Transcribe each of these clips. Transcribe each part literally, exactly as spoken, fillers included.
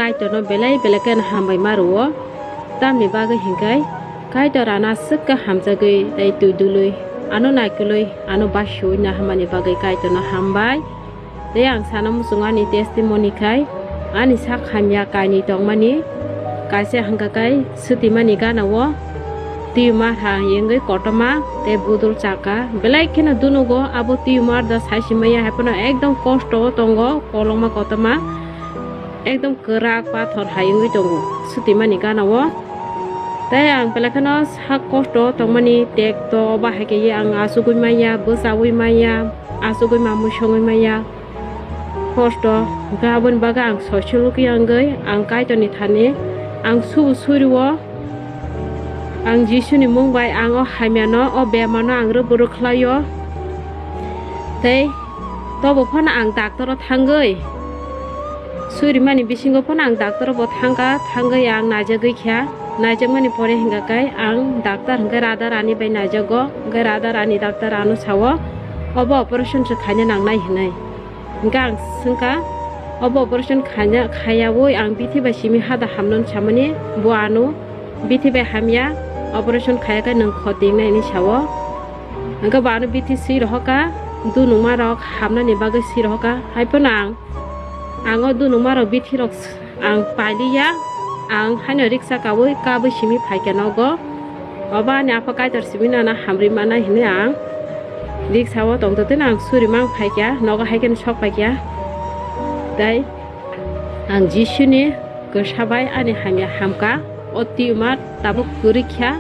Kaitor no belai belai khe no hambai ma rwo. Tamni bagwi hinkhe Kaitor ano aswk khe hamjagwi tei tui dului, ano naikolwi, ano basiui nahamani bagwi Kaitor no hambai. Tei ang sana muchungo ani testimony khai, ani sak hamya kainwi tongmani, kaisa hwnkha khe swtimani gana o tumor ha yengwi kotorma tei budul chakha. Belai kheno dunugo abo tumor da saisi maya, haiphano ekdom kosto o tongo, kolokma kotorma. Ekdom kwrak pathor hai wngwi tongo, swtimani gana o. Tei ang belai kheno sak kosto tongmani tekto, obo hai khe ye ang achugwi manya, bwchaui manya, achugwi mamui songwi manya. Kosto, hwnkhe aboni bagwi ang soisuluk yangwi ang Kaitorni thani ang subu suri o. Ang Jisuni mung bai ang o hamyano, o bemarno ang rwbu rwkhlai o. Tei tobo phano ang doctor o thangwi, surimani bisingo phano ang doctor o bo thangkha, thangwi ang naijagwi kha. Naijakmani pore hwnkha khe ang doctor hwnkhe Radha Rani bai naijago, hwnkhe Radha Rani doctor ano sao, obo operation se khaina nangnai hinwi. Hwnkhe ang swngkha, obo operation khaina, khaiyaui ang bithi bai simi hada hamno samani, bo ano bithi bai hamya, operation khaiya khe nwng khoti wngnai hinwi sao. Hwnkhe bo ano bithi swi rohorkha, dunungma rok hamnani bagwi swi rohorkha. Haiphano ang, ang o dunungma rok bithi rok ang pailiya, ang haino riksa kaui kabui simi phaikha nogo. Obo ani Apha Kaitor simi nana hamri manai hinwi ang riksa o tongtotino ang suri mang phaikha, nogo hai kheno sok phaikha. Tei ang Jisuni kwsa bai ani hamya hamkha. O tumor tabuk kwrwi kha,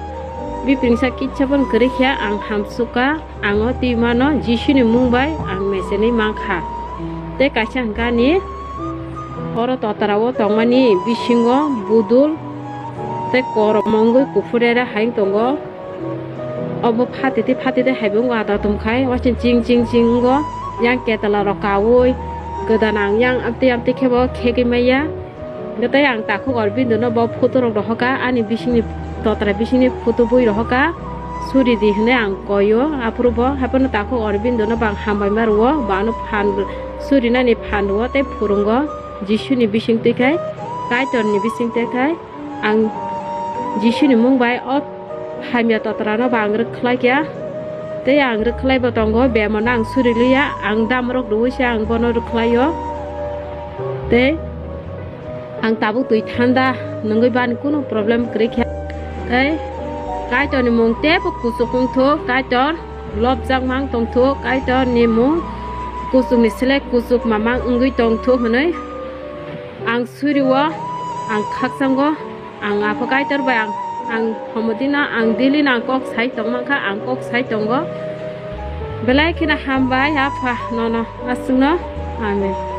bipringsa kisa phano kwrwi kha, ang hamsukha. Ang o tumor no Jisuni mung bai ang mechenwi mankha. Tei kaisa hwnkha ani oro totra o tongmani bisingo budul tei korom wngwi kuphur rere hai tongo. Obo phatiti phatiti hai bo wngkha, ata tumkhai waisa ching ching ching wngo. Yang ketala rok kaui, gwdan ang yang amtwi amtwi khe bo khegwi maya. Hwnkhe tei ang takhuk Aurobindo no bo photo rok rohorkha, ani bisingni totra bisingni photo bui rohorkha, suri di hinwi ang koi o. Aphuru bo haiphano takhuk Aurobindo no bo ang hambai ma rwo, bo ano phan, surinani phan rwo tei phurungo. Jisuni bising twi khai, Kaitorni bising twi khai, ang Jisuni mung bai o hamya totra no bo ang rwkhlai kha. Tei ang rwkhlai bo tongo, bemar no ang suri liya, ang dam rok rwui se ang bono rwkhlai o. Tei ang tabuk twi thanda nungwi bani kunu problem kwrwi kha. Tei Kaitor ni mung teibo kuchuk wngthuk, Kaitor lobjak mang tongthuk, Kaitor ni mung kuchuk ni selek kuchuk mamang wngwi tongthuk hinwi ang suri o, ang khakchang o, ang Apha Kaitor bai ang, ang homodino, ang daily no ang kok sai tong mankha, ang kok sai tongo. Belai kheno hambai Apha nono aswk no. Amen.